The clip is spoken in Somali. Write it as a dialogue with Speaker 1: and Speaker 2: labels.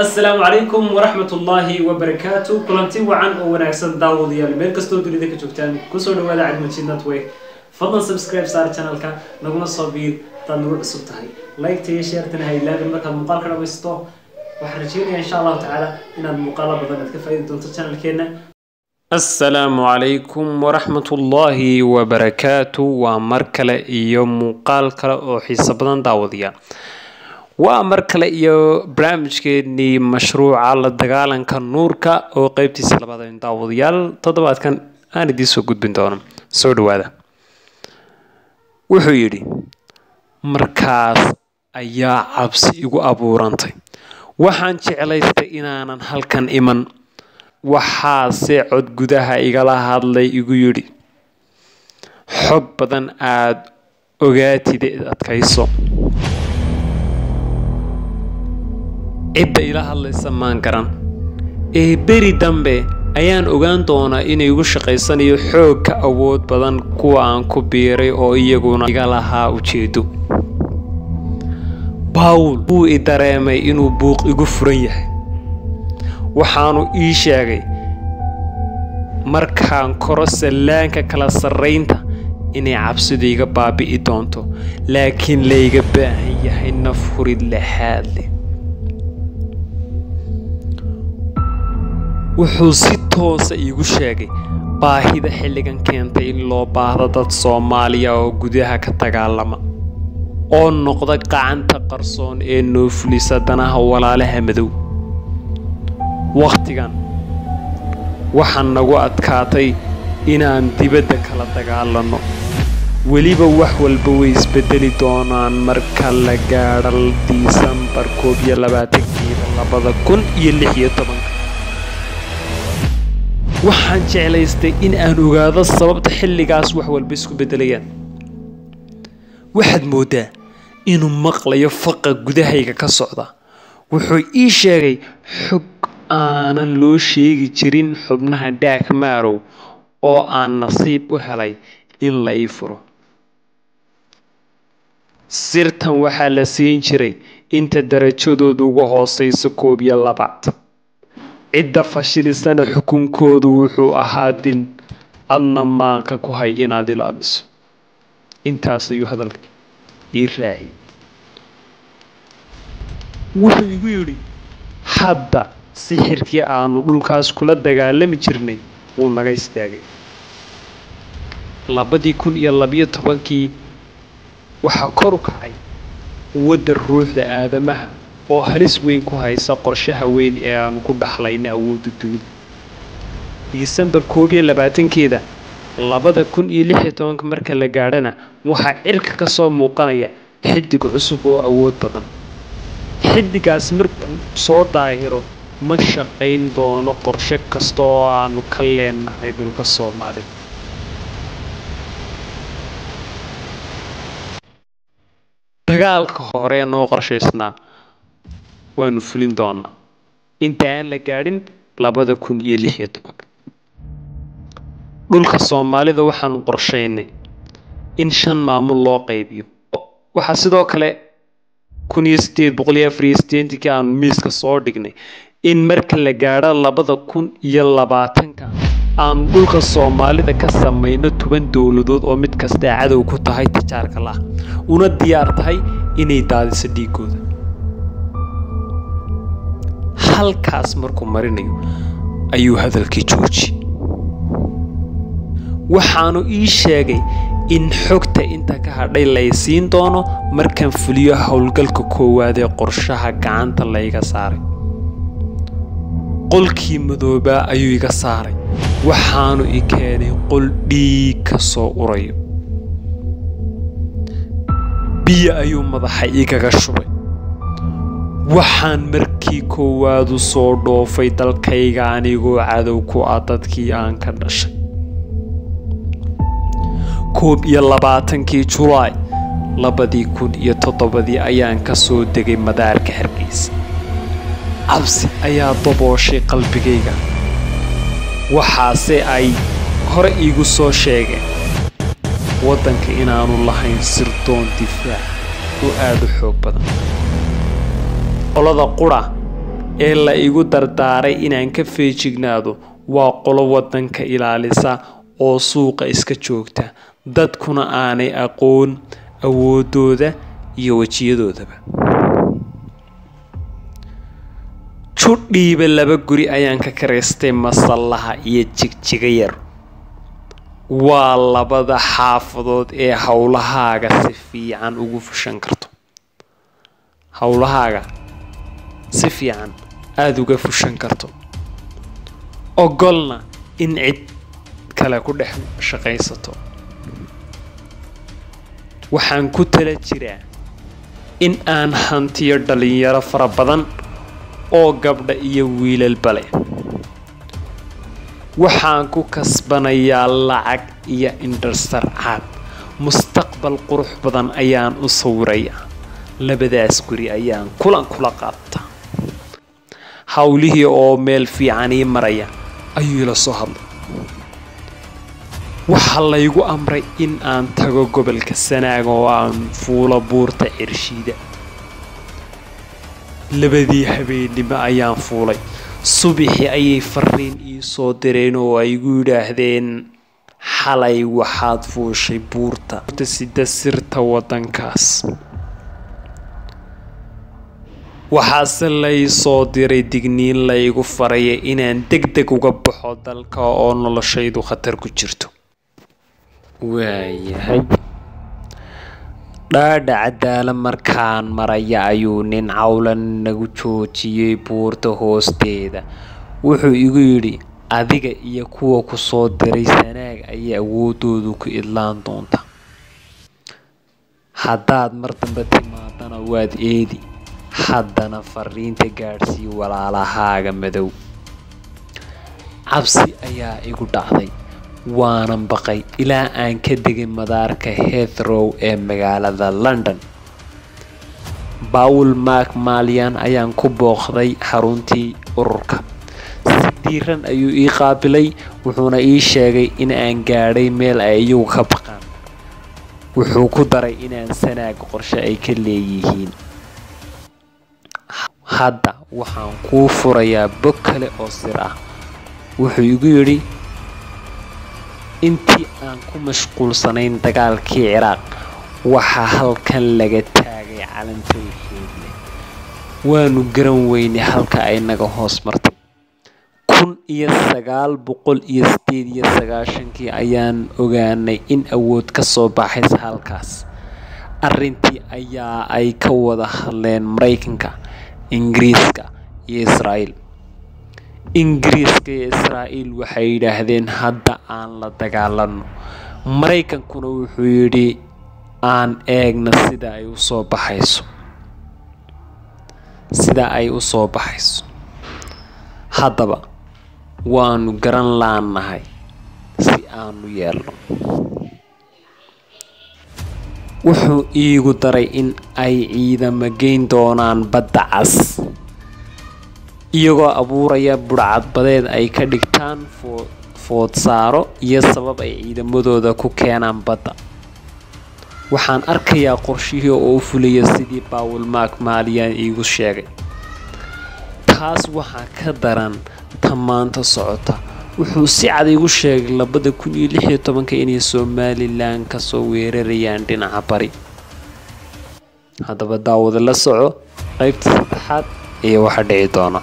Speaker 1: Asalaamu calaykum waraxmatullaahi wabarakaatu. Kulanti wacan oo wanaagsan, daawadayaal, meel kastoo dunida ka joogtaan, kusoo dhawaada Cabdimajid Network. Fadlan subscribe saar channelka, naguna soo biir hadaad nagu cusub tahay. Like-ta iyo share-tana ha ilaabin markaad muuqaalka dhamaysto. Waxaan rajeynayaa, insha Allahu tacaala, inaad muuqaalo badan aad ka faaidi doonto channelkeena. Asalaamu calaykum waraxmatullaahi wabarakaatu. Waa mar kale iyo muuqaal kale oo xiiso badan, daawadayaal. Waa mar kale iyo barnaamijkeenii mashruuca la dagaalanka nuurka oo qeybtiisa labaad aynu, daawadayaal, toddobaadkan aan idiin soo gudbin doono. Soo dhawaada. Wuxuu yidhi: "Markaas ayaa cabsi igu abuurantay. Waxaan jeclaystay inaanan halkan iman. Waxaase cod gudaha igala hadlay igu yidhi: 'Xog badan aad ogaatide, adkayso.' Cidda ila hadlaysa maan garan ee beri dambe ayaan ogaan doonaa inay igu shaqaysanayo xoog ka awood badan kuwa aan ku biiray oo iyaguna iga lahaa ujeedo. Bawl wuu i dareemay inuu buuq igu furan yahay. Waxaanu ii sheegay markaan koro sallaanka kala sarraynta inay cabsidu iga baabi'i doonto, laakiin layga baahan yahay naf hurid laxaad leh. Wuxuu si toosa iigu sheegay baahida xilligan keentay in loo baahdo dad Soomaaliya oo gudaha ka dagaalama oo noqda gacanta qarsoon ee noo fulisa danaha walaalaha madow. Wakhtigan waxaa nagu adkaatay inaan dibadda kala dagaalanno. Weliba wax walba way isbedeli doonaan marka la gaadho Disembar 21-keeda 2016-ka. Waxaan jeclaystay in aan ogaado sababta xilligaas wax walba isku beddelayaan. Waxaad mooddaa inuu maqlayo faqa gudahayga ka socda. Wuxuu ii sheegay xog aanan loo sheegi jirin xubnaha Dark Marow oo aan nasiib u helay in la ii furo. Sirtan waxaa la siin jiray inta darajadoodu uga hooseyso 21. Cidda fashilisana xukunkoodu wuxuu ahaa dil. Adna maanka ku hay inaad ilaaliso." Intaas ayuu hadalka ii raaciyay. Wuxuu igu yidhi: "Hadda sixirkii aanu dhulkaas kula dagaalami jirnay wuu naga istaagay. 2012-kii waxaa kor u kacay quwadda ruuxda aadamaha oo halis weyn ku haysa qorshaha weyn ee aanu ku dhaxlayna awoodda dunida. Disembar 21-keeda 2016-ka marka la gaadhana, waxaa cirka ka soo muuqanaya xiddig cusub oo awood badan. Xiddigaas markuu soo daahiro, ma shaqayn doono qorshe kasta oo aanu ka leenahay dhulka Soomaalida." Dagaalka hore ee noo qorshaysnaa waanu fulin doonaa inta aan la gaadhin 2016-ka. Dhulka Soomaalida waxaanu qorshaynay in shan maamul loo qaybiyo. Waxaa sidoo kale 1884-kii aanu miiska soo dhignay in marka la gaadho 2020-ka aanu dhulka Soomaalida ka samayno 10 dowladood oo mid kasta cadow ku tahay tijaarka lah, una diyaar tahay inay daadiso dhiigooda." Halkaas markuu marinayo ayuu hadalkii jooji. Waxaanu ii sheegay in xogta inta ka hadhay lay siin doono markaan fuliyo howlgalka koowaad ee qorshaha gacanta layga saaray. Qolkii madoobaa ayuu iga saaray, waxaanu i keenay qol dhiig ka soo urayo. Biyo ayuu madaxa igaga shubay. Waxaan markii koowaad u soo dhoofay dalkayga anigoo cadow ku ah dadkii aan ka dhashay. 21-kii Julaay 2007-dii ayaan ka soo degay madaarka Hargeysa. Cabsi ayaa dabooshay qalbigayga. Waxaase ay hore iigu soo sheegeen waddanka inaanu lahayn sirdoon difaac oo aada u xoog badan. Qolada qura ee la igu dardaaray inaan ka feejignaado waa qolo waddanka ilaalisa oo suuqa iska joogta, dadkuna aanay aqoon awooddooda iyo wejiyadoodaba. Judhiiba 2 guri ayaan ka kiraystay Masallaha iyo Jigjiga Yar. Waa labada xaafadood ee hawlahaaga si fiican ugu fushan karto. Hawlahaaga si fiican aada uga fushan karto. Ogolna in cid kale ku dhex shaqaysato. Waxaan ku tala jiraa in aan hantiyo dhalinyaro fara badan oo gabdha iyo wiilalba leh. Waxaan ku kasbanayaa lacag iyo indhasarcaad. Mustaqbal qurux badan ayaan u sawirayaa. Labadaas guri ayaan kulan kula qaabtaa. Hawlihii oo meel fiican ii maraya ayuu ila soo hadlay. Waxaa laygu amray in aan tago gobolka Sanaag oo aan fuulo buurta Cirshiida. 2dii habeenimo ayaan fuulay. Subaxii ayay fariin ii soo direen oo ay igu yidhaahdeen xalay waxaad fuushay buurta sida sirta waddankaas. Waxaase lay soo diray digniin laygu faraya inaan degdeg uga baxo dalka oo noloshaydu khatar ku jirto. Waayahay. Dhaadha cadaala markaan maraya ayuu nin cawlan nagu joojiyey buurta hoosteeda. Wuxuu igu yidhi adiga iyo kuwa ku soo diray Sanaag ayay awooddoodu ku idlaan doontaa. Haddaad mar dambe timaadana waad eedi. Haddana fariinta gaadhsii walaalahaaga madow. Cabsi ayaa igu dhacday. Waanan baqay ilaa aan ka degay madaarka Heathrow ee magaalada London. Paul Mark Malian ayaan ku booqday xaruntii ururka. Si diiran ayuu ii qaabilay, wuxuuna ii sheegay in aan gaadhay meel ay iyagu ka baqaan. Wuxuu ku daray inaan Sanaag qorshe ay ka leeyihiin. Hadda waxaan kuu furayaa bog kale oo sir ah. Wuxuu igu yidhi intii aan ku mashquulsanayn dagaalkii Ciraaq, waxaa halkan laga taagay calan tawxiid leh. Waanu garan weynay halka ay naga hoos martay. 1998 ayaan ogaanay in awood ka soo baxaysa halkaas. Arrintii ayaa ay ka wada hadleen Mareykanka, Ingiriiska iyo Israa'iil. Ingiriiska iyo Israa'iil waxay yidhaahdeen hadda aan la dagaalano. Mareykankuna wuxuu yidhi aan eegna sida ay u soo baxayso. Sida ay u soo baxayso. Haddaba waanu garan laanahay si aanu yeelno. Wuxuu iigu daray in ay ciidamo geyn doonaan badda cas, iyagoo abuuraya budhcad badeed ay ka dhigtaan foodsaaro iyo sabab ay ciidamadooda ku keenaan badda. Waxaan arkayaa qorshihii oo u fulaya sidii Paul Mark Malian iigu sheegay. Taas waxaa ka daran ta maanta socota. Wuxuu si cad iigu sheegay 2016 inay Somaliland ka soo weerarayaan dhinaca bari. Haddaba daawada la soco qaybta saddexaad iyo waxa dhici doona.